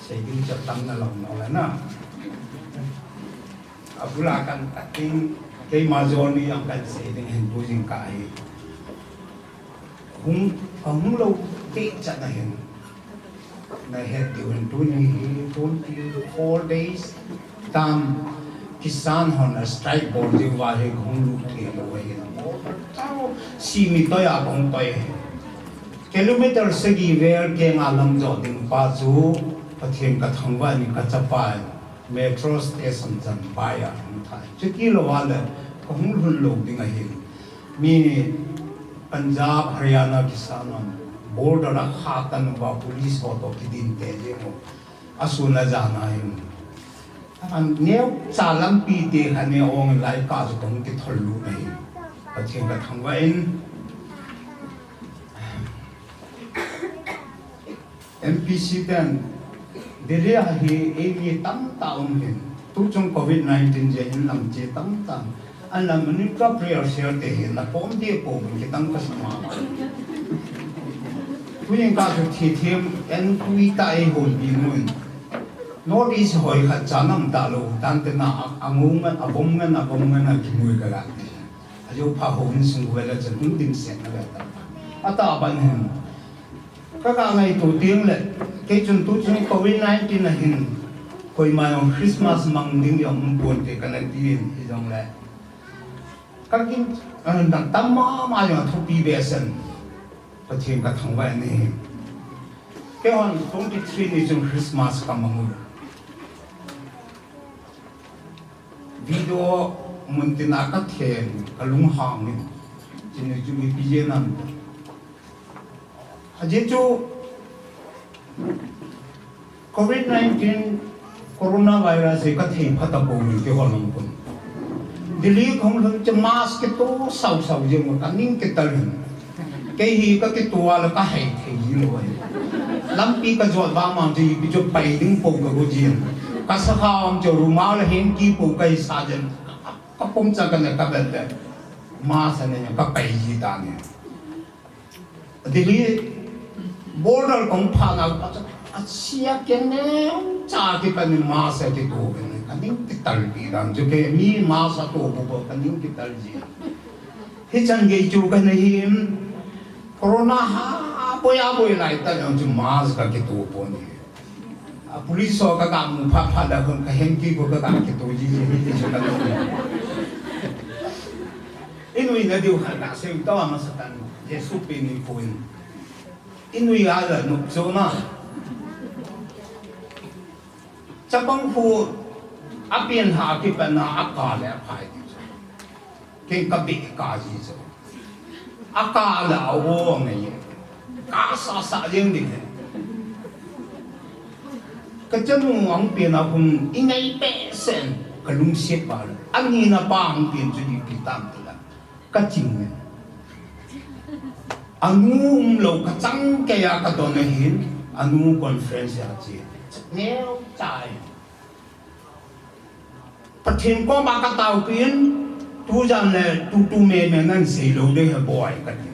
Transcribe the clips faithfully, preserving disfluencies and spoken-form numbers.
Sei ding chu tam na lou no la na. Abula kan tatin keima journey jong kan sei ding hin tu jingkah hi. Hung, ahung lou teh chan ahin. Na het diu hin tuni hi twenty four days tam Kisan hon a strike bol diu va hi hung lut thei lou ahin. Tao simi toi a kong toi. Kilometer sagi vel kenga lam jo ding pa chu Pathen ka thangvah in ka chapa in metro station chan pai a hung thai. Chuti lou a le ka hung lhun lou ding ahi. Mi Punjab, Haryana Kisan hon border a kha tan uva police ho to kidin te jeng u. Asun ajan a hin. An neocha lampi te kha ne ong lai ka chu ka hung kithol lut ahi. Pathen ka thangvah in. M P C ten Delhi a hi eimi tamtah um hin. Tuchung covid nineteen jeh in lamche tamtah. An lam Manipur prayer share te hi na pom te pom kitang ka sama. Tuin ka chu thi thiam en tui ta ei hon pi mun. North East hoi khat cha nam ta lou tan te na a ngung ngan a bom ngan a bom ngan a kimui ka la. A jo pha ho hin sung vela chan hung din sen na la ta. Ata ban hin. Ka ka ngaito teng le, kei chun tuchung covid nineteen a hin, koima jong Christmas mang ding jong um pon te ka na ti in, hijong le. Ka kin, ah, na tam mama jong a thupi behseh in, Pathen ka thangvah in ahi. Kei hon twenty three ni chun Christmas ka mang u. Video mun tin a ka then, ka lunghang in. Chini chu ipi jeh ham. Ajeh chu covid nineteen coronavirus hi ka thei pha tapou in kihol lang pon. Delhi kahung lhun chu mask kito sau sau jeng u ka ning kital in. Kei hi ka kito a le ka hei thei ji lou ahi. Lampi ka jot vang mang chu ipi chu pai ding pou ka gu jin. Ka sakha um chu rumal le hanky pou ka hi sa jin. Ka pum cha ka ne ka bel le. Mask a ne ka pai ji ta ne. Delhi border kong pha na pa cha, a sia keng neocha kipan in mask a kito keng ka ning kital pi dan chu kei mi mask a to ko ko ka ning kital ji. Hichan gei chu ka na hin corona ha boi a boi lai ta jong chu mask ka kito pon hi. A police ho ka ka mu pha pha da hon ka hanky ko ka ka kito ji ji hi ti chu ka na. I nuina diu khat ka sei tao a masa tan, Jesu pen in ko in. I nui a la nup chu na. Chapang khu a pian ha kipan a a ka le a phai ti chu. Kei ka bi ka ji chu. A ka le a wo ngai. Ka sa sa jeng ding he. Ka chanu ang pian a hung i ngai pe sen ka lungsiat pa le. A nina pa ang pian chu di pi tam ti la. Ka ching in. A nu um lou ka chang kei a ka don ahin, a nu conference a che. Neocha in. Pathen koma ka taopi in, tujan le tutu me me nan sei lou ding he boi ka ti.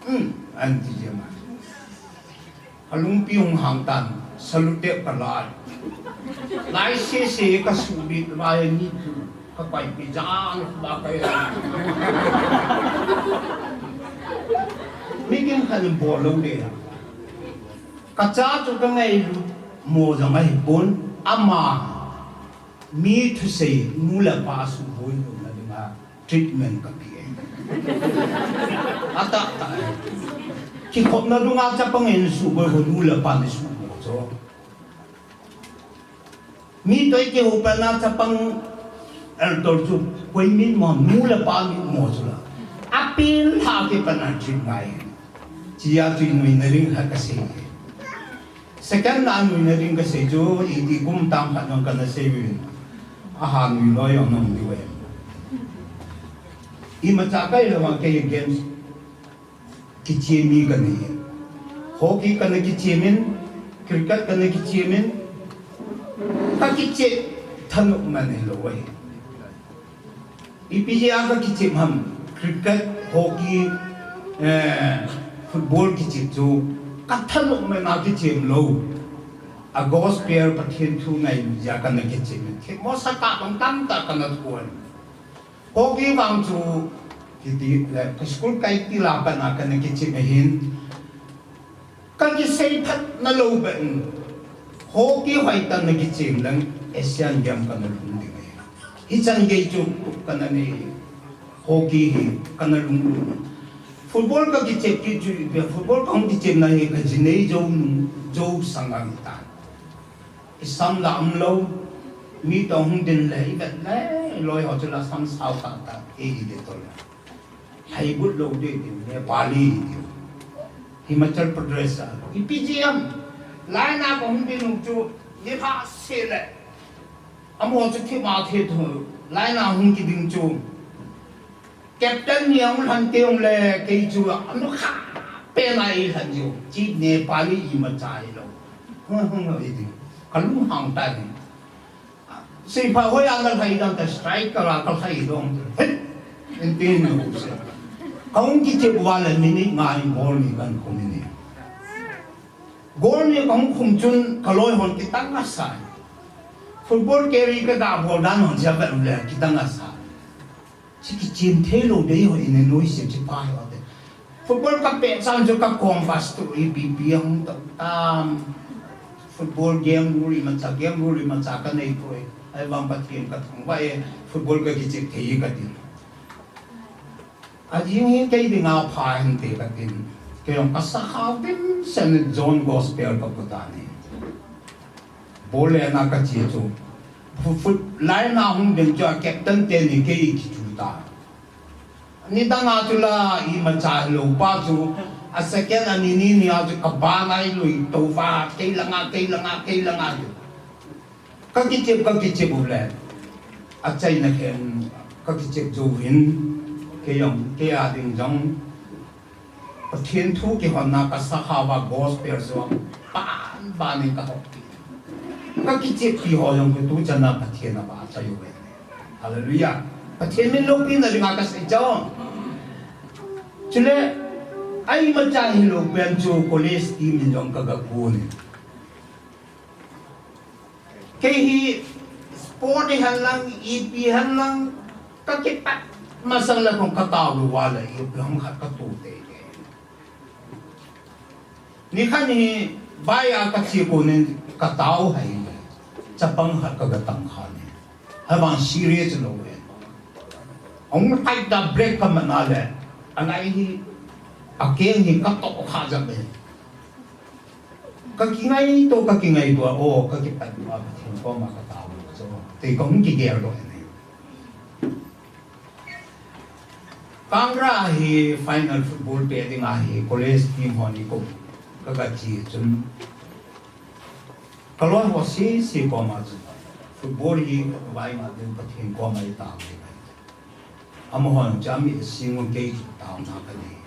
Hmm, an ti je ma. Ka lungpi hung hang tan, salute ka lai. Lai sese ka subit lai ni tu, ka kaipi jan ba ka ya. Mi kim khan bol lou le. Ka cha chu ka ngailut mo jong ahi pon, ama mi thusei nu le pa suboi louna dinga treatment ka pe e. Ata ta e. Kikhopna dunga chapang in suboi ho nu le pa ni suboi chu. Mi toi kihou pan a chapang elder chu koi min mo nu le pa min mo chu la. A pin ha kipan a treat ngai. Chia chu i nuina ding khat ka sei. Second a nuina ding ka sei chu, i ti kum tam khat nong ka na sei uvin. A ha nui loi ong nong diu e. Imacha kai lou a kei games kichem mi ka nei. Hockey ka na kichem in, cricket ka na kichem in, ka kichem thanop man hilou e. Ipi jeh a ka kichem ham, cricket, hockey, eh, football kichem chu, ka thanop man a kichem lou. A gospel Pathen thu ngailut jeh a kana kichep in. Themmo saka bang tamtah kana thon. Hockey vang chu kiti le, ka school kai til a pat a kana kichep ahin. Ka kisei phat na lou beh in. Hockey hoitah na kichem leng Asian Game kana lhung ding ahi. Hichan gei chu kana nei. Hockey hi kana lunglut. Football ka kichep kit chu ipi, football ka hung kichepna hi ka jinei jou nung, jou sang a hitan. I sam la umlou, mi toh hung din le, i vet le, loi ho chu la sam sao tah tah, kei hi de tole. Haigut lou de, de, Nepali de. Himachal Pradesh a, ipi jeh ham, laina ka hung din u chu, ni pha se le. Amaho chu thip a thip tho, laina hung kiding chu. Captain ni ahung lhan teng le, kei chu, amakha pen a eilhan jiu. Chi Nepali imacha hilou. Hung, hung, hung, iti. Ka lunghang tan. Seipha hoi a nalhai dan ta striker a kalhai dong. Hei! Enti nu se. Ka hung kichep uva le minute nga in goal ni kan khum in. Goal ni ka hung khum chun ka loi hon kitang asa. Football carry ka ga bol dan hon sia vet le kitang asa. Chi kichem thei lou dei ho in noi sia chi pa ho te. Football ka pet chan chu ka compass tu ipi pi hung tah tam. Football game rule imacha, game rule imacha ka nei poi. Ahivang Pathen ka thangvah e, football ka kichep thei ka tin. Ajing hi kei dinga pha hinte ka tin. Kei jong ka sakhao dimset in John Gospel ka pu tan ahi. Ball lena ka che chu. Fu-, fu-, laina hung ding chu a captain teni kei kichu ta. Nidang a chu la imacha lou pa chu. A second a ni ni ni a chu ka bana ilui tou va, kei langa, kei langa, kei langa chu. Ka kichep, ka kichep u le. Achaina khen, ka kichep jou vin. Kei jong, kei a ding jong. Pathen thu kihonna ka sakhao va gospel jong. Ban, ban in ka hop pi. Ka kichep pi ho jong, tu chan a Pathen a va chai uve. Hallelujah. Pathen min loupina dinga ka sei chang. Chule, imacha hilou pen chu college team in jong ka ga kun. Kei hi sport hi hen lang, ipi hen lang, ka kipat masang le kong ka tao lou va le, ipi hung khat ka tu te te. Nikhat hi bai a ka che kon in ka tao hai le, chapang khat ka ga tang kha le. Hivang serious lou ve. Hung fight da break ka man a le, angai hi, akeng hi ka to kha jat le. Ka kingai to, ka kingai to, o, ka kipat to, Pathen koma ka tao to. Te ka hung kigel to ne. Kangra hi final football pe ding ahi, college team ho ni ko. Ka ga che chun. Ka loi ho sese koma chu. Football hi ka vai ma ding Pathen koma i tao. Amahon chu ami singun kei chu taona ka nei.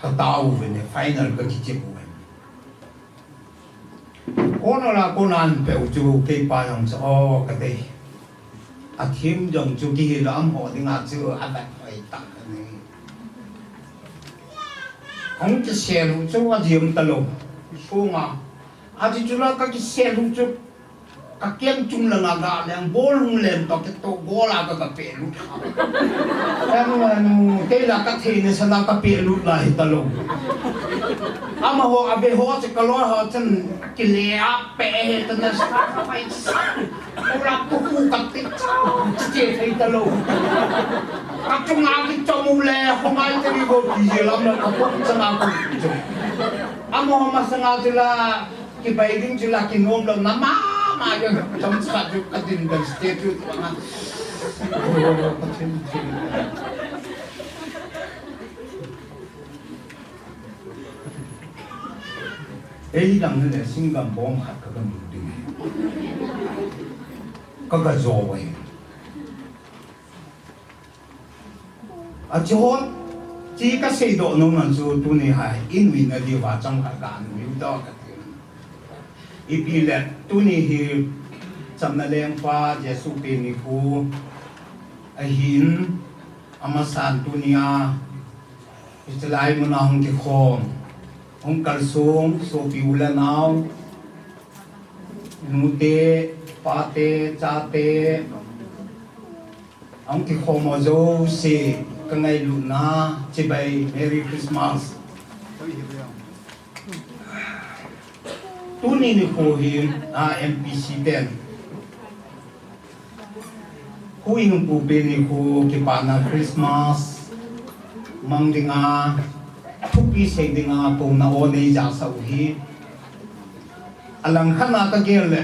Ka tao uve ne, final ka kichep uve. Kona la kona an pe u chu kei pa jong chu, o, ka dei. A thim jong chu kihil amaho dinga chu a vet hoi tah ka nei. Hung kisel u chu a jim ta lou. Sunga. A ti chu la ka kisel u chu Ka kem chung langa ga leng ball hung lem to, kito goal a ka, ka pehlut kha. Anu, anu, kei la ka theina sana ka pehlut la hita lou. Amaho, a ve ho, che ka loi ho, chan kile a pe he ta na sa ka pai sa. Ula ku ku ka ti cha, che thei ta lou. Ka chung a ki chom u le, ho ngai te ri go ki je lam la ka pok chang a ku. Amaho masanga chu la, Kibai ding chu la kinom lou na mama jong, chomcha chu ka din dan statue tu banga. Pathen, Pathen. Ei dang le singgam bom khat ka, ka mu ding. Ka, ka jo wai. Achu hon, chi ka seidoh nom nan chu tuni hi, i nuina diuva chang khat ka nui u to ka ti. Ipi le, tuni hi, chamna lengpa, Jesu pen nikho, ahin, amasan tuni a, hichelai muna hung kikhom, hung kalsong, sopi u le nao, Nute, pate, chate, ahung kikhom ho jouse, ka ngailutna, chibai, Merry Christmas. Tuni nikho hi, a, M P C ten Huhhingpu pen nikho kipana Christmas mang dinga, thupi sei dinga, kouna o nei jasah u hi. Alangkhat a kagel le,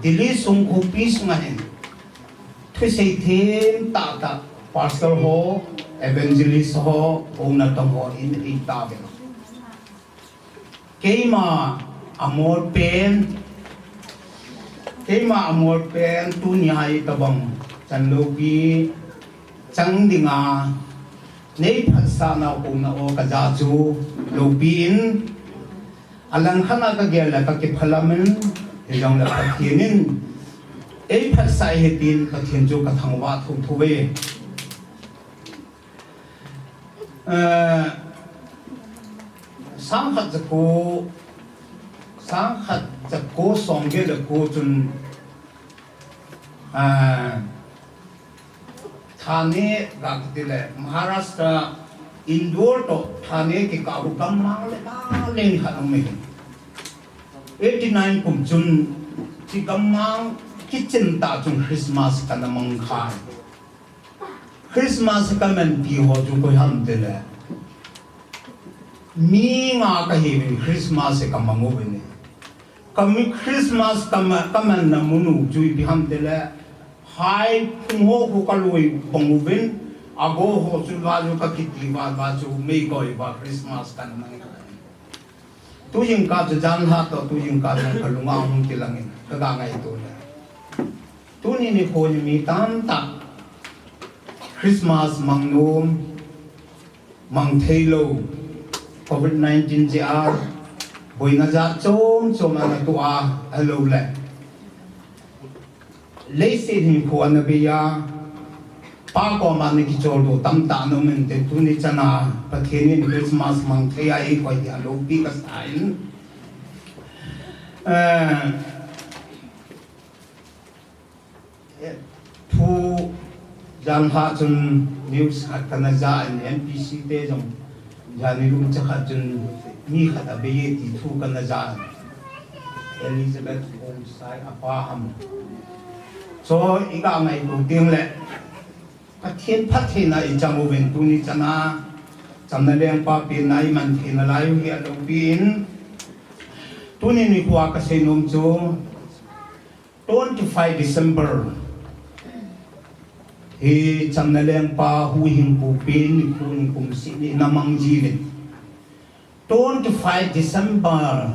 Delhi sung khopi sunga hin, thusei them tahtah, pastor ho, evangelist ho, kouna tong ho in eitauvin. Keima amol pen, keima amol pen, tunia hi tobang chan loupi chang dinga, nei phatsah nau kouna o kaja chu loupi in, alangkhat a kagel le kakiphalam in, hijongle Pathen in, ei phatsah e tin Pathen chu kathangvah thouthou ve. Eh, sangkhat jako, sangkhat jako somget le ko chun, eh, Thane ga kiti le Maharashtra Indore toh Thane kikah u gammang le leng khat um ahi. Eighty nine kum chun chi gammang kichen tah chun Christmas kana mang kha. Christmas kaman pi ho chu koi ham tile, mi nga kahiuvin Christmas kamang uvin. Kami Christmas kama, kamanna mun u chu ipi ham tile, hai phung ho khu kaloi bang uvin, ago ho chu va chu kakiti va va chu meikoi va Christmas kana mang. Tujingkah chu janhi toh tujingkah jong kalunga hung kilangin kaga ngaito le, tuni nikho hi mi tamtah Christmas mang nom, mang theilou, covid nineteen jeh a boina jat chom chom ana toh a, ahilou le leiset hinkho ana bei a, Pa koma ana kicholdo tamtah ana um inte, tuni chana Pathen in Christmas mang thei a eikoi hi aloupi kasa in. Eh, thu janhi chun news khat kana ja in, M P C te jong jani lum chakhat chun mi khat abei e ti thu kana ja in. Elizabeth Homsai apa ham. Chu iga ngaito teng le, Pathen phattheina ichang uvin tuni chana chamna lengpa penna iman theina lai u hi aloupi in. Tuni nikho a kasei nom chu, twenty five December hi chamna lengpa Huhhingpu pen nikho in kum seh ni ana mang jiuvin. Twenty five December,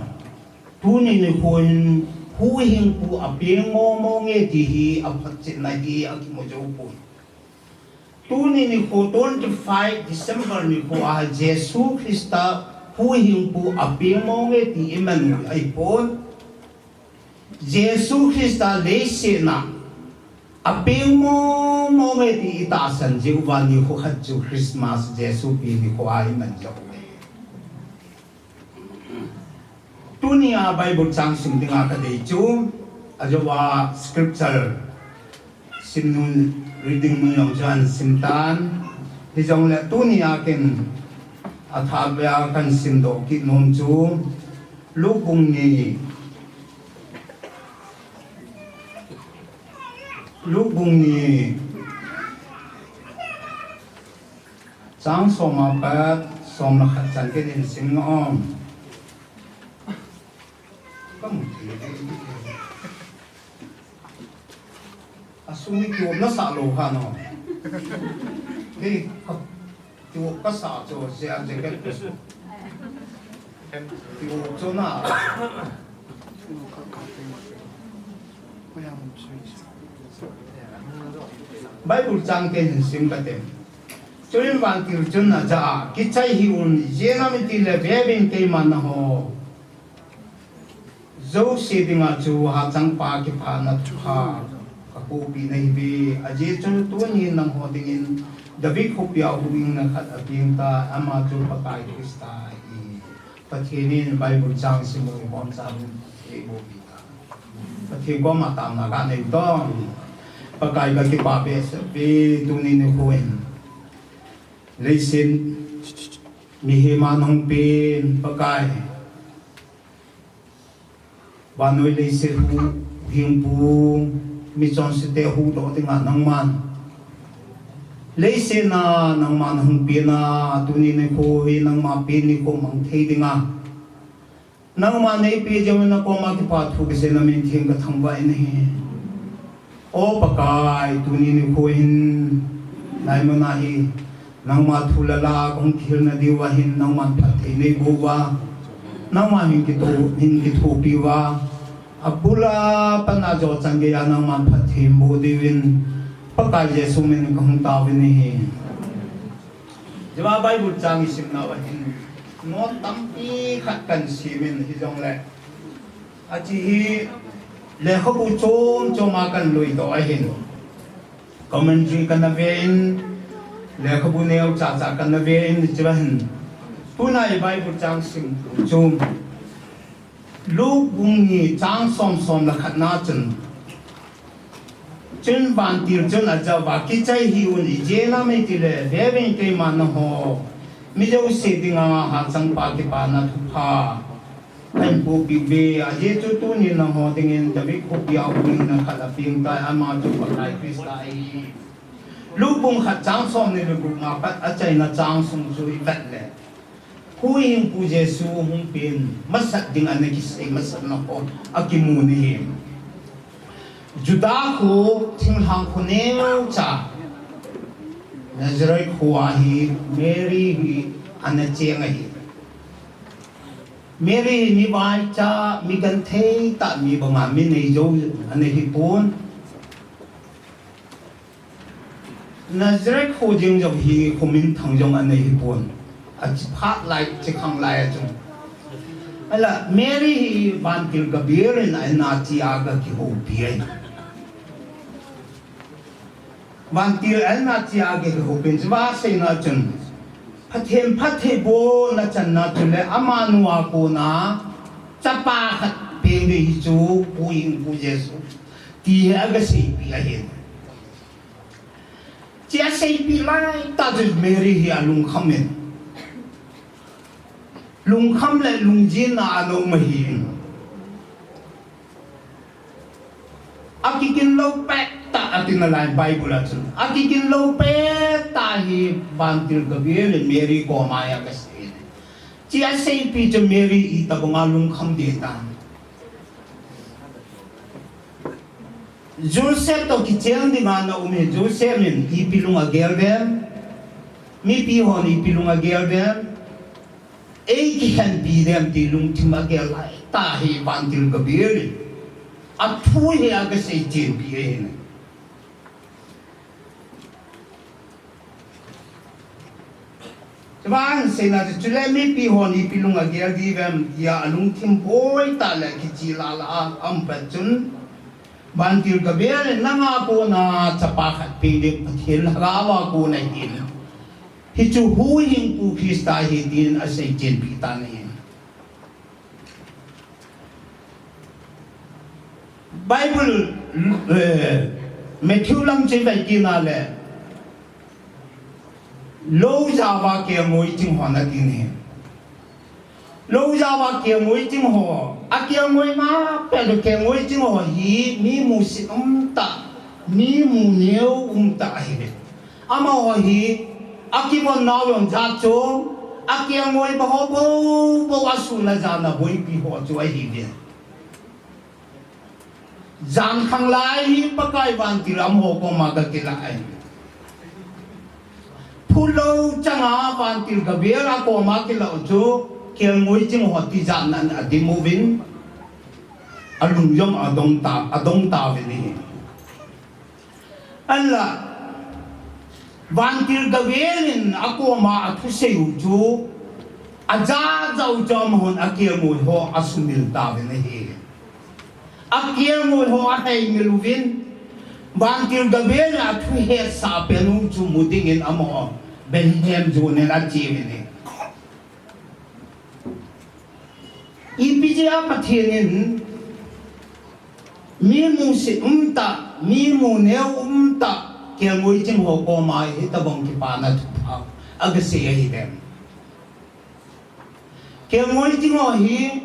tuni nikho in Huhhingpu apeng mong mong e ti hi aphotchetna hi akimu jou poi. Tuni nikho twenty five December nikho a Jesu Christa Huhhingpu apeng mong e ti iman u ahipon. Jesu Christa leiset a apeng mong mong e ti itahsan jeh uva nikho khat chu Christmas Jesu pen nikho a iman jou e. Tunia Bible chang sim dinga kadei chu, ajouva scripture sim nun, reading nun jong chu ahin sim tan. Hijongle tunia ken athahbeh a kahin simdoh kit nom chu, Luke bung ni, Luke bung ni, chang som apat som le khat chan ken hin sim nom. Kamu thei. Asung ni kiop nasah lou kha no. Hei, kiop kasah chu, sia jacket kasu. Kiop chu na. Bible chang ken hin sim kate. Chuin vantil chun ajah a, kichai hih un, ijeh inem itile veuvin, keiman nangho jouse dinga chu hachangpa kiphana thupha kapohpeh nahiuve. Ajeh chu tunin nangho dingin David khopia huhhingna khat apeng tai, ama chu Pakai Christa ahi. Pathen in Bible chang simu ibonchauvin eibohpeh tai. Pathen koma taona kanei tong. Pakai kakipah behseh e, tuni nikho hin leiset mihem a nahung pen Pakai. Vannoi leiset huhhingpu, michonse te huhdoh dinga nangman leiset a nangman nahung pen a, tuni nikho hi nangma pen nikho mang thei dinga nangman neipeh jeh un nakoma kipathu kasei, namin theng kathangvah in ahi. O Pakai, tuni nikho hin, naiman a hi, nangma thu le la kahung kihilna diuva hin, nangman phatthei neiboh uva, nangman hin kitho, hin kithopi uva, abul a pat a jo chan geiya nangman phatthei boh diuvin, Pakai Jesu min in kahung taovin ahi. Hiche Bible chang isimnauva hin, note tampi khat kahin semin hijongle, hiche hi lekhabu chom chom a kahin loidoh ahin. Commentary kana ven, lekhabu neocha cha kana ven, hichea hin. Tuna i Bible chang simtu chu Luke bung ni chang som, som le khat na chun, chun vantil chun ajah uva, kichai hih un, ijeh inem itile, veuvin, keiman nangho mi jouse dinga hachangpa kipana thupha kahin pohpeh uve, ajeh chu tuni nangho dingin David khopia hung hina khat apeng tai, ama chu Pakai Christa ahi. Luke bung khat chang som ni le gup a pat achaina chang sung chu ivet le, Huhhingpu Jesu hung pen masat ding ana kisei masat na ho akimun ahi. Judah kho, thinglhang kho neocha, Nazareth kho a hi Mary hi ana cheng ahi. Mary hi mi vaicha, mi genthei tah, mi banga mi neijou ana hipon. Nazareth kho jeng jong hi khominthang jong ana hipon. Achi phat lai, chi khang lai a chun. Ahinla Mary hi vantil Gabriel in a-in a achea aga kihoupi ahi. Vantil a-in a achea aga kihoupin, chuva aseina chun, Pathen phattheibohna channa chule ama nu a kona chapa khat peng ding hi chu Huhhingpu Jesu ti hi aga seipeh ahin. Hiche aseipeh laitah chun Mary hi alungkham in, lungkham le lungjin a ana um ahin. Akigin lou pettah ati nalai Bible a chun. Akigin lou pettah hi vantil Gabriel in Mary koma hi aga sei in. Hiche aseipeh chu Mary itobanga lungkham ding ham. Joseph toh kicheng dinga ana um hi, Joseph in ipi lung agel dem, mipi hon ipi lung agel dem, eikikhenpi dem ti lungthim agel laitah hi vantil Gabriel in athu hi aga seichenpi ahi. Chuva ahin seina chu, chule mipi hon ipi lung agel diu vem tia alungthim boitah le kicheh lala a aum pet chun, vantil Gabriel in nanga kona chapa khat peng ding Pathen Lhagao a kona ahin. Hichu Huhhingpu Christa ahi tin aseichenpi tan ahi. Bible, eh, Matthew lam chu ivet kit na le, lou jao a kelngoi ching ho ana tin ahi. Lou jao a kelngoi ching ho, akelngoi ma pet u kelngoi ching ho hi mi musit umtah, mi mu neo umtah ahiuve. Amaho hi akivon nau jong jat chom, akelngoi bang ho bou bou a sun a jan a boipi ho chu ahiuve. Jan khanglai hi Pakai vantil amaho koma aga kilah ahi. Phulou changa vantil Gabriel a koma kilah u chu kelngoi ching ho tijat nan adim uvin, alung jong adong ta, adong tauvin ahi. Ahinla, vantil Gabriel in akoma athusei u chu, ajat jat u chu amahon akelngoi ho asumil tauvin ahi. Akelngoi ho aheimil uvin, vantil Gabriel in athu hetsah pen u chu mu dingin amaho Bethlehem jon in ache uvin ahi. Ipi jeh a Pathen in Mi musit umtah, mi muneo umtah, kelngoi ching ho koma hitobang kipana thupha agasei ahi dem. Kelngoi ching ho hi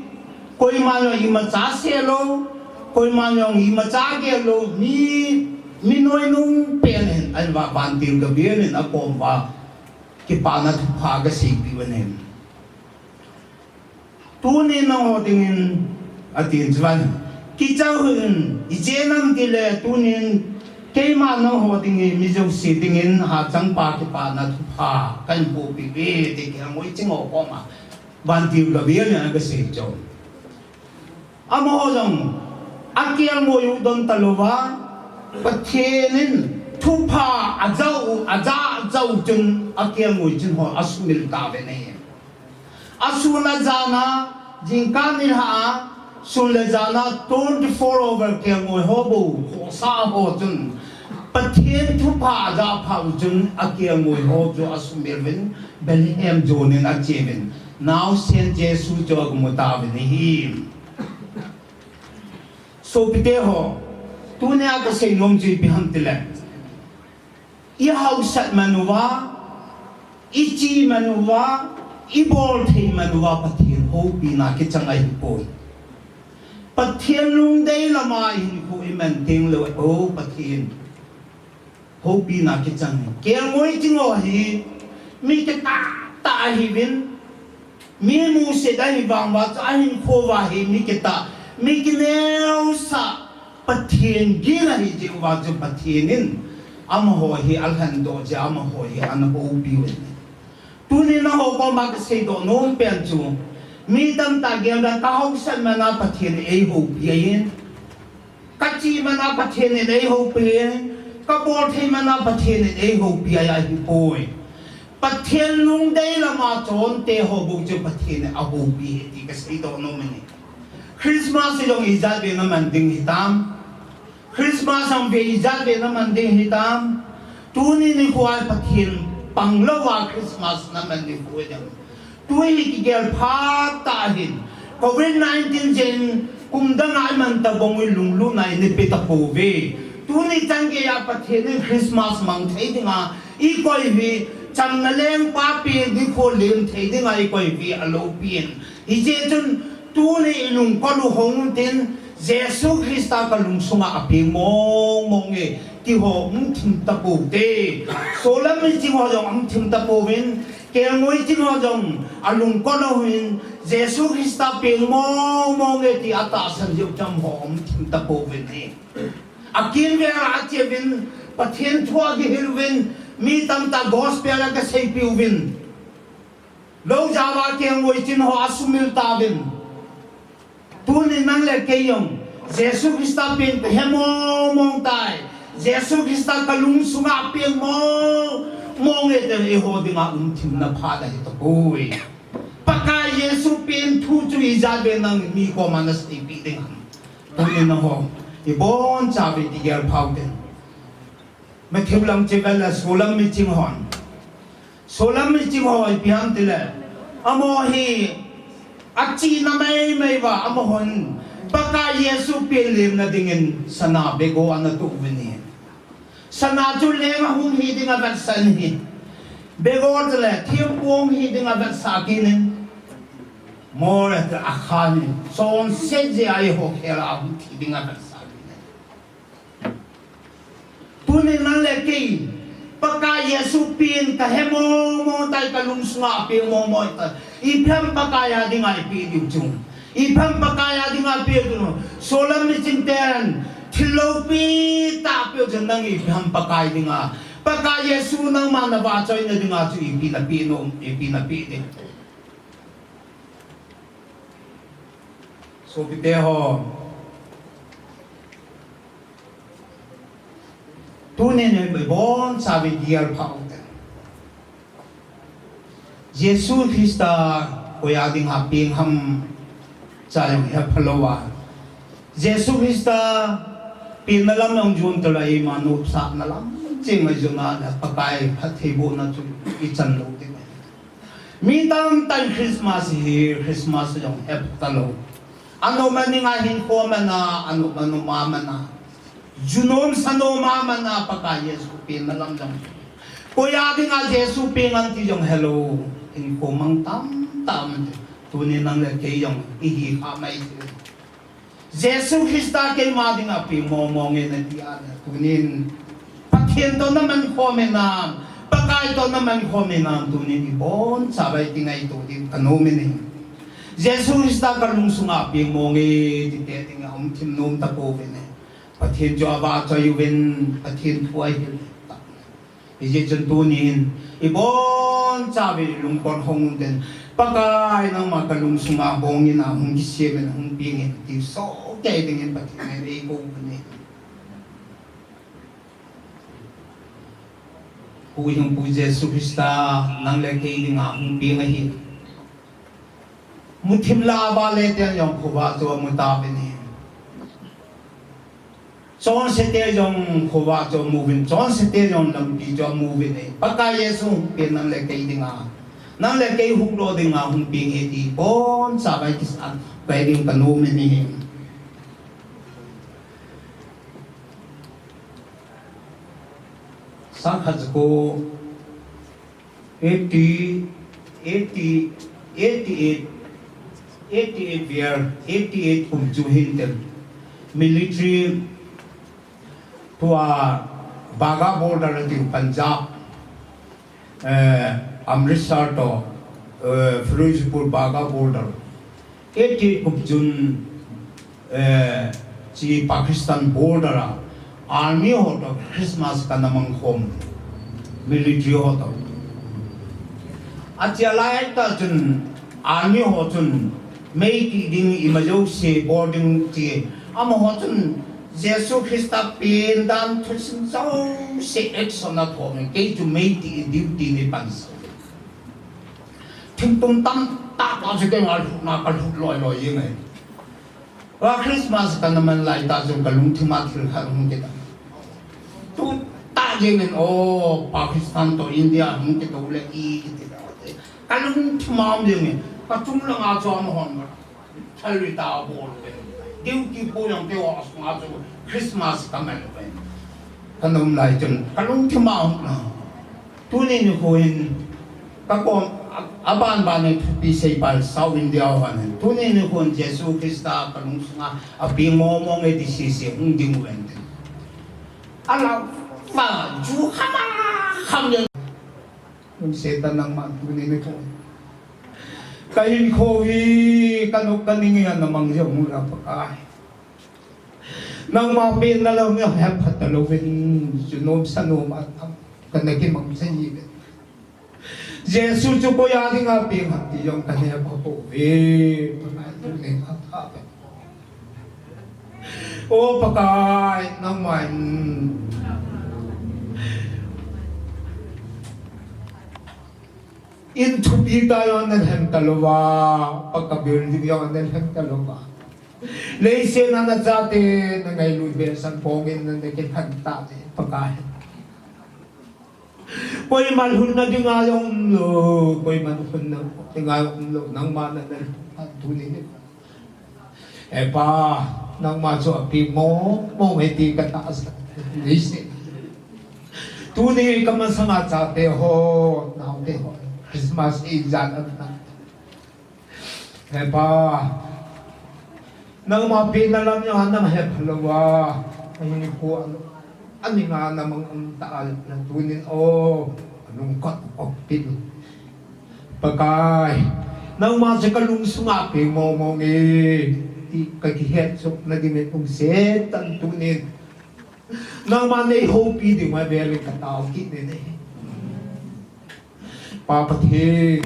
koiman jong imacha seilou, koiman jong imacha gellou, mi, mi noinung pen ahin, ahin, vantil gavelen akom uva kipana thupha agaseipiu ahin. Tunin nangho dingin, atin, chuin, kicha hih in, ijeh inem itile tunin keiman nangho dingin, mi jouse dingin hachangpa kipana thupha kahin pohpiuve, ti kelngoi ching ho koma vantil gavelen agasei chu. Amaho jong akelngoi u don talouva, Pathen in thupha ajah u, ajah, ajah u chun akelngoi ching ho asumil tauve. Asun ajan a, jingkah nilhah a, sun le jan a twenty-four hour kelngoi ho bou khohsah ho chun Pathen thupha ajah phat u chun akelngoi ho chu asumil uvin, Bethlehem jonin acheuvin, naosen Jesu chu agamu tauvin ahi. Sopite ho, tunia kasei nom chu ipi ham itile, ihaosat man uva, iche man uva, ibol thei man uva Pathen houpina kichang ahipoi. Pathen lungdei lama ihinkho iman tengleh, o Pathen houpina kichang ahi. Kelngoi ching ho hi mi kitah tah ahiuvin, mi musit ahi vang uva chu ahinkho uva hi mi kitah, mi kineosah, Pathen gin ahi jeh uva chu Pathen in amaho hi alhendoh jeh a amaho hi ana houpiu ahi. Tunin nangho koma kaseidoh nom pen chu, mi tamtah gel dan, kahaosat man a Pathen in eihoupi ahin, kache man a Pathen in eihoupi ahin, kabol thei man a Pathen in eihoupi ahi, ahipoi. Pathen lungdei lama chonte ho bou chu Pathen in ahoupi ahi ti kaseidoh nom ahi. Christmas hi jong ijat vei naman ding hitam? Christmas jong vei ijat vei naman ding hitam? Tuni nikho a Pathen panglouva Christmas naman nikho jong, tu hi kigel phat tah ahin, covid nineteen jeh in kum dang a iman tabang u lunglutna ina pe tapouve. Tuni chan geiya Pathen in Christmas mang thei dinga ikoi uve, chamna lengpa pen nikho lem thei dinga ikoi uve, aloupin. Hijeh chun tuni ilungkol u hong untin, Jesu Christa kalungsunga apeng mong mong e, ti ho hung thim tapoute. Solam miching ho jong hung thim tapouvin, kelngoi ching ho jong alungkol uvin, Jesu Christa peng mong mong e ti atahsan jeh u cham ho hung thim tapouvin ahi. Akimvel a acheuvin, Pathen thu akihil uvin, mi tamtah gospel akiseipiuvin, lou jao a kelngoi ching ho asumil tauvin. Tuni nang le kei jong Jesu Christa peng kahe mong mong tai, Jesu Christa kalungsunga apeng mong mong e ti eiho dinga hung thimna phat ahi tapoi. Pakai Jesu peng thu chu ijat vei nang mi koma naseipeh ding ham? Tuni nangho ibonchauva kigel phaute. Matthew lang chu vel le Solam miching hon, Solam miching ho ipi ham itile, amaho hi achihna maimai uva amahon Pakai Jesu peng lemna dingin sana bego ana toh uvin ahi. Sana chu leng ahung hi dinga vetsah in ahi. Bego tile thempu hung hi dinga vetsah kit in, mole tile akhan in, chonset jeh a eiho khel a ahung thi dinga vetsah kit in. Tuni nang le kei, Pakai Jesu peng kahe mong mong tai, kalungsunga apeng mong mong tai. Ipi ham Pakai a dinga ipeh diu chu? Ipi ham Pakai a dinga ipeh diu? Solam miching ten thil loupi tah apeh u chu, nang ipi ham Pakai dinga, Pakai Jesu nangma navahchoina dinga chu ipi napeh nom, ipi napeh ding? Sopite ho, tunin ibonchauvin kigel phaute. Jesu Christa koi a dinga peng ham, cha jong hepha louva, Jesu Christa pengna lam jong jon tale, eima nopsahna lam cheng jong jona, Pakai phattheibohna chu ichan lou ding ahi. Mi tamtah in Christmas hi, Christmas jong hepha talou. Anop aninga hinkho amana, anop anom amana. Junom sanom amana Pakai Jesu pengna lam jong. Koi a dinga Jesu peng ham ti jong helou. Hinkho mang tamtah um te. Tunin nang le kei jong ihi kha mai te. Jesu Christa keima dinga peng mong mong e nati a le. Tunin Pathen toh naman khom e nam, Pakai toh naman khom e nam, tunin iboncha vai kingaito ding kanom e. Jesu Christa kalungsunga peng mong e, tite dinga um thim nom tapouve. Pathen chu avahchoi uvin, Pathen thu ahil. Hijeh chun tunin, iboncha vai lungput hong un tin, Pakai nangma kalungsunga bong in ahung kisem in ahung peng in, ti sohkei dingin Pathen in eikou uve. Huhhingpu Jesu Christa, nang le kei dinga hung peng ahi. Muthim lah a vale ten jong khovah chu amu tauvin ahi. Chonse te jong khovah chu amu uvin, chonse te jong lampi chu amu uvin ahi. Pakai Jesu hung peng nang le kei dinga, nang le kei hung lo dinga hung peng e ti, boncha vai kisan, vai ding kanom e ahi. Sangkhat jako eighty, eighty, eighty-eight, eighty-eight year, eighty-eight kum chu hin tel. Military tua Wagah border atiu Punjab. Eh, Amritsar toh, eh, Firozpur Wagah border. Eighty-eight kum chun, eh, chi Pakistan border a, army ho toh Christmas kana mang khom, military ho toh. Achia lai tah chun, army ho chun, Meitei ding ima jouse bol ding ti. Amaho chun Jesu Christa pen dan thusim jouse action athom in, kei chu Meitei duty nei pan sah. Thingtum tamtah pa chu keima lhutna kalhut loi loi jeng e. Tua Christmas kana man lai tah chun kalungthim a thil khat hung kit a. Tutah jeng in, o, Pakistan toh India hung kit u le i kiti le. Kalungthim a um jeng e. Kachung langa chu amahon Charity bol uve. Duty po jong keiho sunga chu Christmas kaman uve. Kana um lai chun kalungthim a um na. Tuni nikho hin kakom a, aban ban in thupi seipa South India ho hin. Tuni nikho hin Jesu Christa kalungsunga apeng mong mong e ti sese hung ding uve. Alah, pa, ju khama kham jeng. Lungsetan nangma tuni nikho. Kahinkho hi, kanop kaning hi namang jong la Pakai. Nangma penna lam hi hepha talouvin, junom sanom a tam, kana kimang jeng e. Jesu chu koi a dinga peng ham ti jong kana hepha pouve, Pakai tuni nikho. O Pakai, nangma in in thupi tah jong nalhen talouva, paka building jong nalhen talouva. Leiset a nachate nangailut vetsah pong in nakikhen tah te, Pakai. Koima lhunna dinga jong umlou, koima lhunna dinga jong umlou, nangma nalhun tuni nikho. He Pa, nangma chu apeng mong mong e ti katahsan e. Tuni kamasanga chate ho, naote ho, Christmas ijat a. He Pa, nangma penna lam jong nahepha louva, ahinkho a, aninga namang um tah a, tunin o, alungkot okpin. Pakai, nangma chu kalungsunga peng mong mong e, ti kakihet chopna dingin lungsetan tunin. Nangma neihoupi diu avel in katao kit in ahi. Pa Pathen.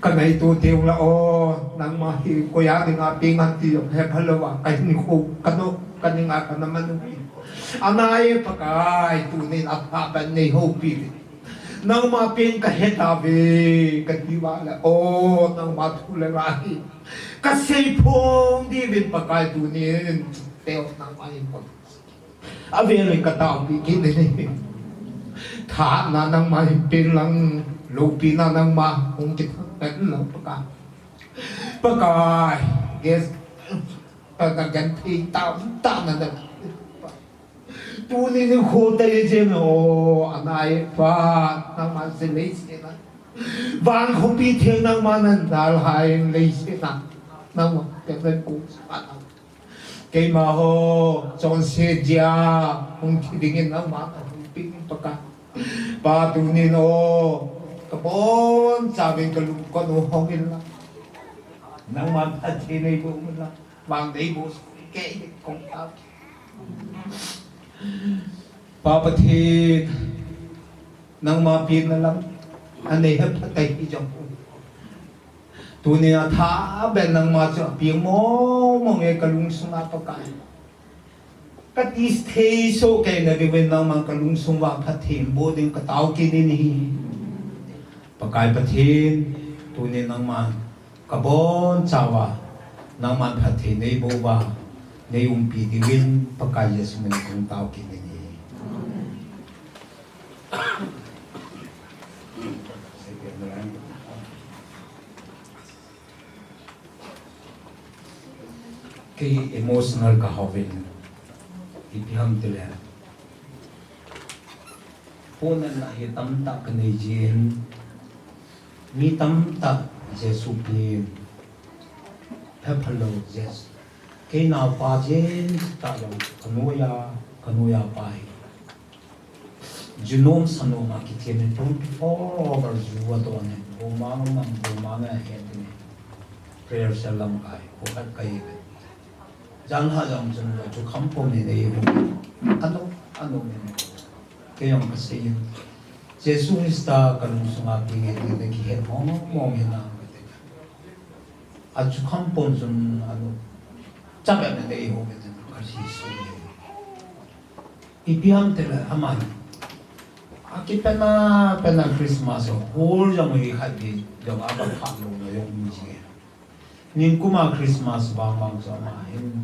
Kangaito teng la o, nangma hi koi a dinga peng ham ti jong hepha louva, kahinkho, kanop, kaninga kana man u. Ana e Pakai, tunin apha ban neihoupi. Nangma peng kahe tauve, kati uva le o, nangma thu le la hi kasei phong diuvin Pakai tunin, teo nangma in kon. Avel in kataopi kit in ahi. Thahatna nangma hin pen lang, loupina nangma hung kit hen lang Pakai. Pakai, yes. Ka, ka genthei tam tam na da. Tuni nikho tah jeng o, anai pa, nangma se lei se na. Van khopi theng nangma nan dal hai lei se na. Nangma ka ben ku sa na. Keima ho, chonset jeh a, hung thi dingin nangma ka hung ping Pakai. Pa tunin o, ka bonchauvin ka lungkot u hong in lang. Nangma Pathen nei boh in lang. Vang nei boh kei kong tao. Pa Pathen, nangma pen na lam, anei hepha tai hi jong. Tunin atha ben nangma chu apiang mong mong e ka lungsunga Pakai. Ka ti thei soh kei na diuvin nangman ka lungsung uva phatthei boh ding ka tao kit in ahi. Pakai Pathen, tunin nangman ka bonchauva, nangman phatthei nei boh uva, nei umpi diuvin Pakai Jesu min in kong tao kit in ahi. Kei emotional ka hou vin, ipi ham tile, pona na hi tamtah ka nei jin, mi tamtah Jesu pen hepha lou Jesu. Kei naopa jeng tah lou, ka noiya, ka noiya pa hi. Junom sanom a kithem in twenty-four hours ju adon in. Boma ngam, boma ngam het in. Prayer cell lam kai, ko khat kai ve. Jan ha jong chun lo chu kham pom in ei hu. Ano, ano me me. Kei jong ka sei in. Jesu Christa ka lungsunga pi nge ti le kihet mong mong in a ka te. A chu kham pom chun ano. Chap em in ei hu me te ka si su. Ipi ham tile aman. Akipena, pena Christmas ho, hall jong hi khat di, jong a ka phat lou na jong um ji. Nikum a Christmas vang vang chu ama hin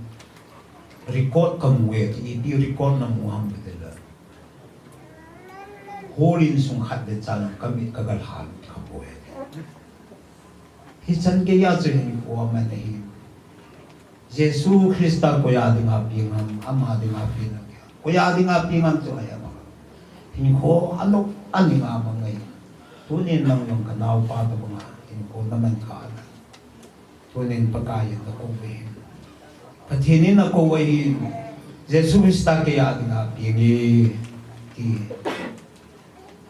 record ka mu e, ipi record na mu ham tile. Hall insung khat le chan ka mit ka gal hal ka bo e. Hichan geiya chu hinkho aman ahi. Jesu Christa koiya dinga peng ham, ama dinga peng ham. Koiya dinga peng ham chu ahi ama. Hinkho anop aninga mang ahi. Tunin nang jong ka naopa tabanga hinkho na man kha ana. Tunin Pakai in na kou ahi. Pathen in na kou ahi. Jesu Christa keiya dinga peng e ti.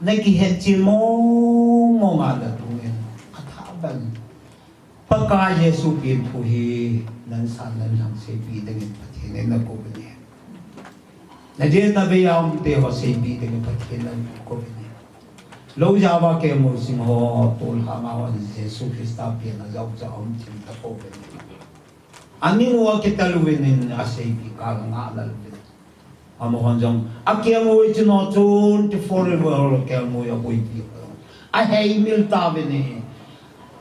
Na kihet chen mong mong a na tunin atha ban. Pakai Jesu pen thu hi nan san nan lhang seipeh dingin Pathen in na kou ve. Na jeh na vei a um te ho seipeh dingin Pathen in na kou ve. Lou jao va kemu sing ho, tol hanga ho Jesu Christa pen a jao cha um thim ta kou ve. Aning u akitel uvin in aseipeh kal nga lal uvin. Amahon jong, akeng u ichi no chun, ti forever keng u abuipi. Aheimil tauvin e.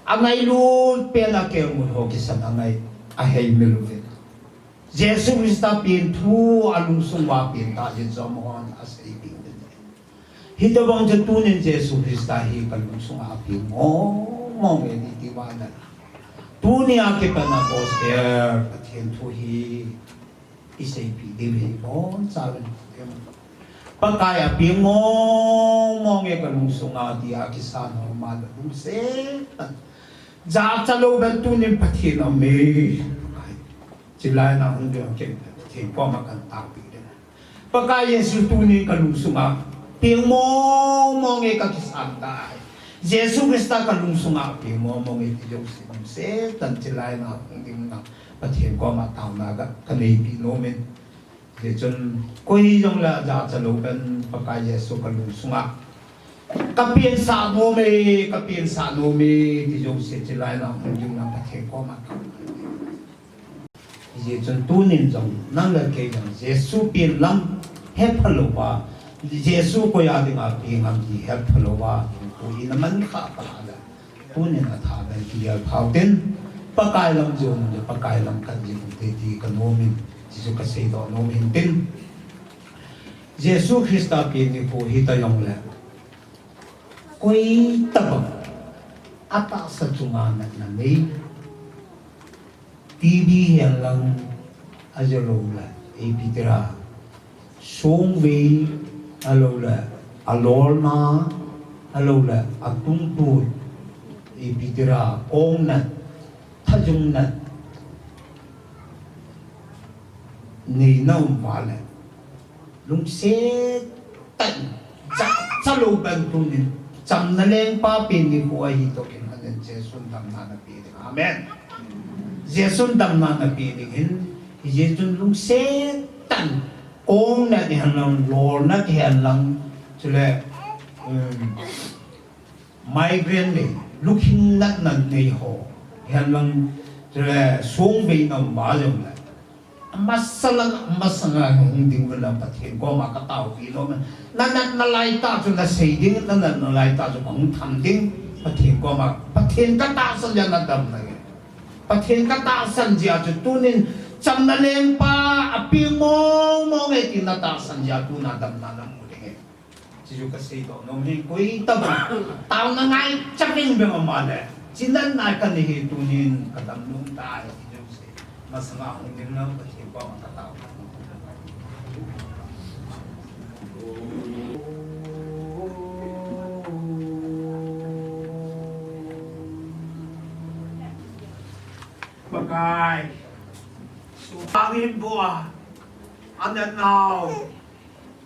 Angailut pen a keng u ho kisan angai, aheimil uvin. Jesu Christa pen thu alungsung uva pen ta jeh chun amahon aseipi uvin. Hitobang chu tunin Jesu Christa hi ka lungsunga apeng mong mong e ti ti uva na. Tunia kipat na gospel, Pathen thu hi. I seipeh diu hi bonchauvin. Pakai apeng mong mong e ka lungsunga tia kisan ho ma lungset. Jachat lou ben tunin Pathen aum e. Chilai na hung ding ken Pathen koma kan taopeh ding. Pakai Jesu tunin ka lungsunga peng mong mong e ka kisan tai. Jesu Christa ka lungsunga peng mong mong e ti jouse lungset tan chilai na hung ding na. Pathen koma taona ka, ka neipeh nom in. Hijeh chun, koi hijongle jachat lou ben Pakai Jesu ka lungsunga. Ka peng sah nom e, ka peng sah nom e, ti jouse chilai na hung ding na Pathen koma taona. Hijeh chun tunin jong, nang le kei jong, Jesu pen lam hepha lou va, Jesu koiya dinga peng ham ti hepha lou va, ko ina man kha pa le. Tunin atha ben kigel phau tin, Pakai lam jong le Pakai lam khat jing te ti ka nom in, ti chu ka seidoh nom in tin. Jesu Christa pen nikho hita jongle, koi tabang atahsa chunga natna nei, T B hihen lang, ajo lou le, ipi tira, songvei, alou le, alolna, alou le, atungtut, ipi tira, kongnat, thajungnat, neina um vale. Lungset tah in, jachat lou bang tunin, chamna lengpa pen nikho ahi toh kilhonin Jesun damna napeh ding. Amen. Jesun damna napeh ding hin, Jesun lungset tah in, kongnat hihen lang, lolnat hihen lang, chule, um, migraine le, lukhin natna nei ho, hihen lang, chule, songvei na um jongle, amasa lang, amasa nga hung ding uvin lang Pathen koma kataopi nom e. Nanatna laitah chu nasei ding, nanatna laitah chu kahung tham ding, Pathen koma, Pathen katahsan jeh a nadam nai. Pathen katahsan jeh a chu tunin chamna lengpa apeng mong mong e ti natahsan jeh a tuna damna namu ding e. Chuchu kasei doh nom hi, koi tabang taona ngaicha beng beng um le, chinatna kanei hi tunin kadam nom tai ti jouse. Masanga hung ding lang Pathen koma katao. Pakai, supang in bua, anatnau.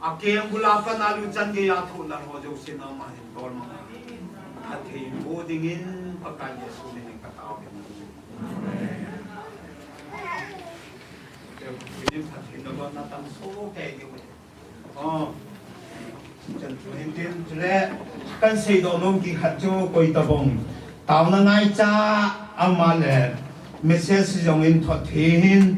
Akeng bula pat a luchan geiya thoh lal ho jouse nangma hin tolmang a, phatthei boh dingin Pakai Jesu min in katao ding. Pathen in phatthei nabol na tamso kei ding. Oh. Chan chu hin tin chule, kan seidoh nom khat chu koi tabang taona ngaicha ama le message jong in thot thei hin,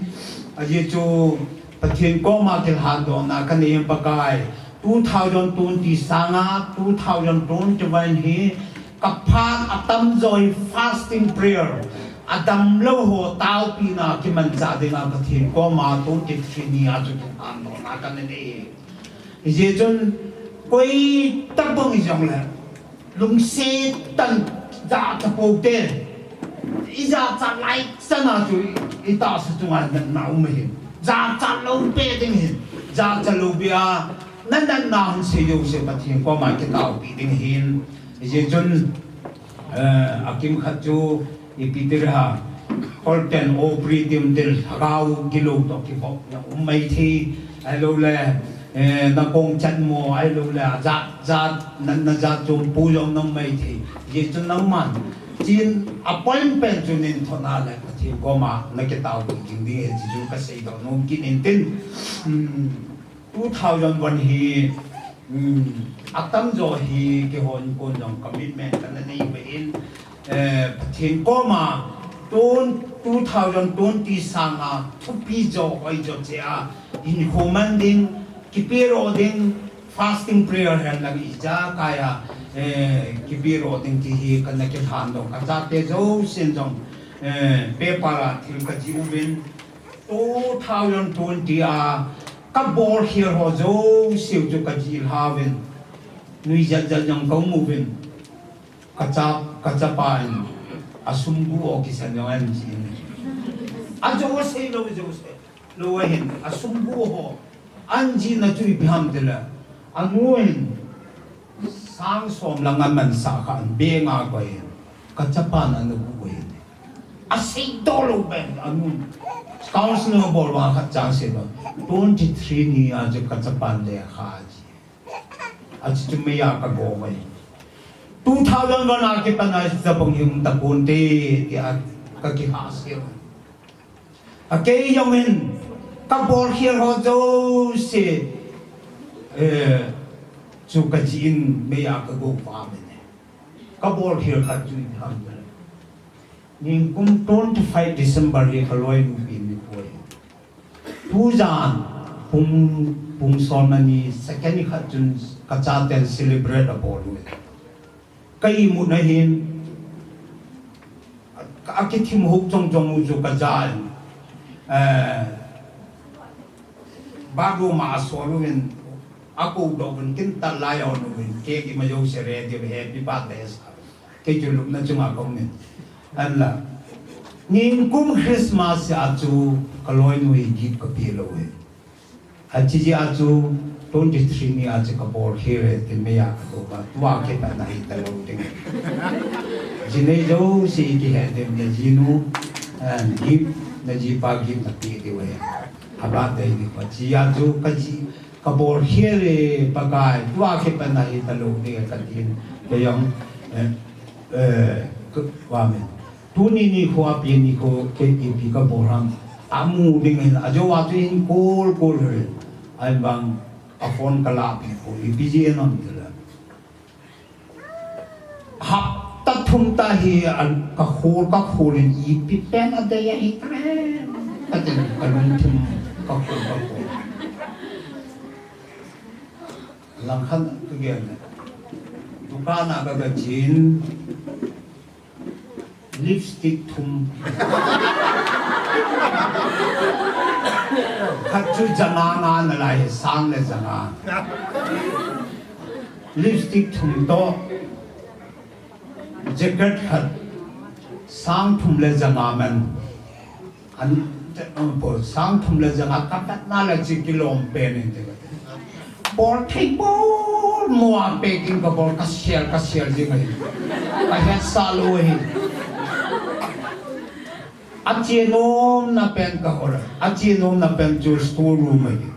ajeh chu Pathen koma thilhan dohna kanei in Pakai, two thousand twenty sanga two thousand twenty-one hi kaphat atamjo hi fasting prayer, adamlou ho taopina kimanchah dinga Pathen koma twenty-three ni a chu thilhan dohna kanei. Hijeh chun koi tabang hijongle, lungset tah in jachat pou te. Ijachat lai chan a chu itahsa chunga natna um ahin. Jachat lou peh ding ahin. Jachat lou peh a, nanatna hung sei jouse Pathen koma kitaopi ding ahin. Hijeh chun, eh, akimkhat chu ipi tira, Colten, Aubrey, Tim, Tim, lhagao gilou toh kibol na um maithei, ahilouleh, eh, nakong chatmo, ahilouleh, ajat jat, na, najat chom pou jong na um maithei. Hijeh chun nangman, chin appointment chu neithot na le, Pathen koma nakitaopi ding ding ahi, chuchu kaseidoh nom kit in tin. Hmm. Two thousand one hi, um, atamjo hi keiho in kon jong commitment kana nei uve in, eh, Pathen koma, tun, two thousand twenty sanga thupi jo, hoi jo cheh a, hinkho man ding, kipedoh ding, fasting prayer hen lang ijakai a, eh, kipedoh ding ti hi kana kilhan doh, kachate jousen jong, eh, paper a thil kajih uvin, two thousand twenty a kabolkhel ho jouse u chu kajih lha uvin. Nuijat jat jong kaum uvin. Kacha, kachapa in asum gu ho kisan jong anjih in. Ajouse lou, jouse lou ahin. Asum gu ho anjihna chu ipi ham tile, anu in sang som lang amansah kha in, bank a koi in, kachapan ana gu ahin. Aseidoh lou ben, anu in counseling abol vang khat cha aseidoh, twenty-three ni a chu kachapan lekha aji. Achu chu meiya kago vai. Two thousand one a kipan a chabang hi um taponte, tia kakihahsel. Akei jong in kabolkhel ho jouse, eh, chu kajih in meiya kago va uve. Kabolkhel khat chu ipi ham tile, nikum twenty-five December hi kaloinu pen nikho ahi. Tujan pung, pung som le ni second ni khat chun kachaten celebrate abol uve. Ka imut na hin, a, akithim hou chong chong u chu kaja in, eh, bathroom a asol uvin, akoudoh uvin, kin tan lai a on uvin, cake ima jouse ready, happy birthday sa. Kei chu lupna chunga kaum in. Ahinla, Nikum Christmas a chu kaloinu hi gift kapeh lou e. Achi jeh a chu twenty three ni a chu kabol khel e, tin meiya kadoh a, tua kipat na hitalou ding. Jinei jouse kihet ding, najinu, eh, gift, najipa gift napeh diu ahi. Abirthday nikho chia chu kaji, kabol khel e Pakai, tua kipat na hitalou ding katin, kei jong, eh, eh, ka, amen. Tuni nikho, apen nikho, kei ipi kabol ham. Amu ding hin, ajou a chu hin kol kol hin. Ahivang, aphone kalahpeh poi, ipi jeh ham tile. Hapta thum tah hi, a, kakhol, kakhol in ipi pen adei ahi tire. Katin, kalungthim, kakhol, kakhol. Langkhat kagel le. Dukan a ka, kachen. Lipstick thum. Khat chu janga nga nalai, sang le janga. Lipstick thum toh, jacket khat, sang thum le janga man. An, te, um, po, sang thum le janga kavetna le chu kilom pen in te kati. Bol thei bol mo a packing kabol, kasel, kasel jing ahi. Kahetsah lou ahi. Ache nomna pen kahol. Ache nomna pen chu store room ahi.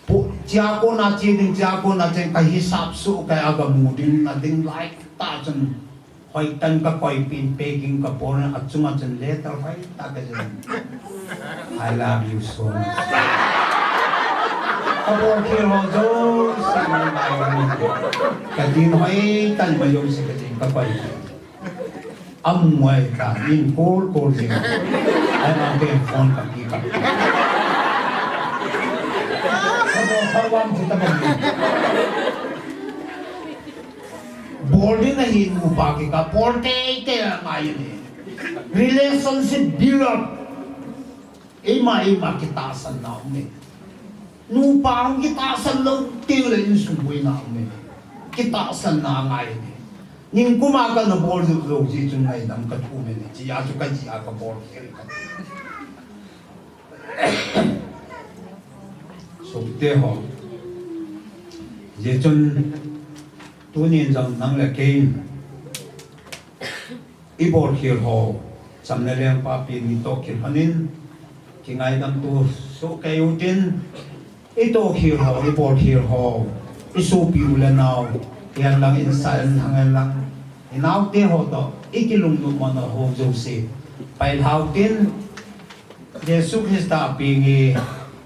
Po, chia kona che ding, chia kona che, kahisap suh, kei a kamu ding, na ding lai tah chun. Hoitah in kakoi pin, packing kabol, achunga chun letter hoitah kachen. I love you so much. Kabol khel ho jouse ngai ngai. Katin hoitah in majouse katin kakoi pin. Amu ahitah in kol kol jing. Ahivang kei phone kapi kapi. Kabol kha vang chu tabang. Bol ding ahi nupa kikah bol teitei angai e. Relationship build up. Eima, eima kitahsan na um e. Nupa hung kitahsan lou teng le insung boina um e. Kitahsan na angai e. Nikum a kana bol lou lou jeh chun ngaidam kathum e. Chia chu kajia kabol khel e. Sopi teho. Hijeh chun tunin jong nang le kei in ibol khel ho, cham le lengpa pen ni toh kilhonin, kingaidam to soh kei utin, itoh khel ho, ibol khel ho, isopi u le nao, hihen lang insung hen lang, inaote ho toh, ikilunglut man ho jouse, pailhau tin, Jesu Christa apeng e,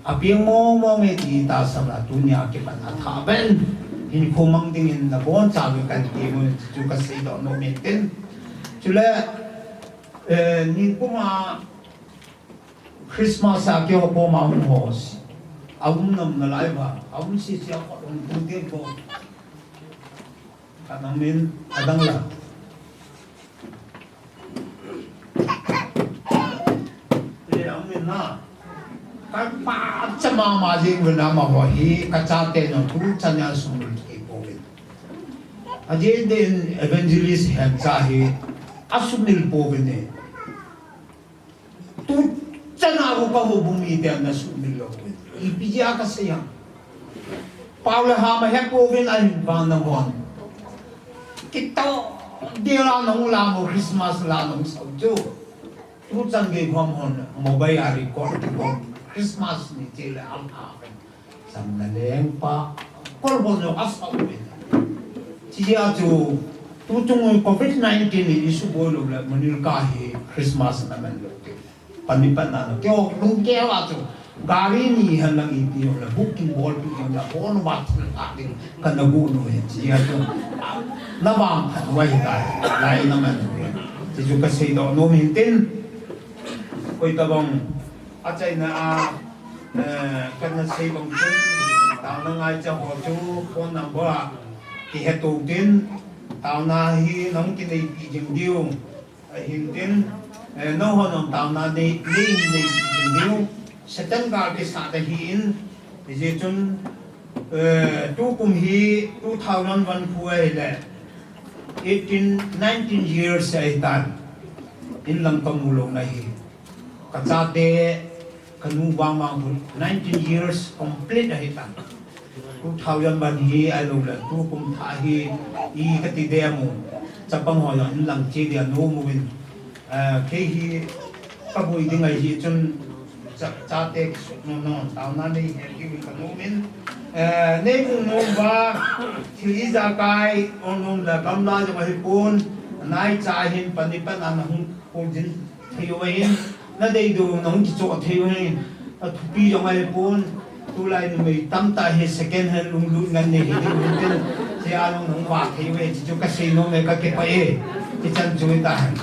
apeng mong mong e ti tahsan a tunia kipat athah beh in, hinkho mang dingin nabonchauvin kahin temmu chu kaseidoh nom in tin. Chule, eh, nikum a Christmas a keiho koma um ho, aum nom nalai uva, aum sese a kho um tu te ko. Kanang min adang la. Le ang min na. Kapa cha mama jing vin amaho hi, kachate jong tuchan a sumil thei pouvin. Ajeh in evangelist Hencha hi asumil pouvin e. Tuchan a ho kahoubung mite ana sumil lou uvin. Ipi jeh a kasei ham. Pao le ham ahe pouvin ahin vang nahon. Kitoh ding la nahung la mo Christmas la nahung sao chu. Tuchan gei khom hon mobile a record kibol Christmas ni ti le am a. Cham le lengpa, kolbon jong asao uve. Hijeh a chu, tuchung covid nineteen in issue boi lou le, Manila ka hi Christmas naman lou te. Pani pan na lou. Keiho, lunggel a chu, gari ni hen lang ipi jong le, booking bolpeh jong le, phone uva thil khat ding, kana gu nu hi, hijeh a chu, navang khat uva hitai, lai naman uve. Hichu kaseidoh nom in tin, koi tabang, achaina a, Eh, kana sei bang chun, taona ngaicha ho chu phone number a kihe to tin, taona hi nahung kineipi jing diu, ahin tin, eh, nangho jong taona nei, nei, neipi jing diu, Satan gal kisat ahi in, hijeh chun, eh, tukum hi two thousand one khu ahile, eighteen, nineteen years ahitan. Inlam kamu louna hi, kachate, kanu vangvang hun nineteen years complete ahitan. Two thousand one hi ahilou le, tukum thah hi, i kati demu, chapang ho jong inlang che dia nom uvin. Eh, kei hi kaboi ding ahi chun, cha, chate kisuk nom nom, taona nei he kiu kanomin. Eh, neimu nom uva, thil ijakai, ong nom le gamla jong ahipon, naicha hin pan ipan a nahung kholjin thei uva hin, nadei diu nahung kichoh thei uva hin, athupi jong ahipon, tulai numei tamtah hi second hand lunglut ngan nei hi diu hin tin, tia jong nahung vah thei uva hi, chuchu kasei nom e, kakipah e, hichan chu hita hen.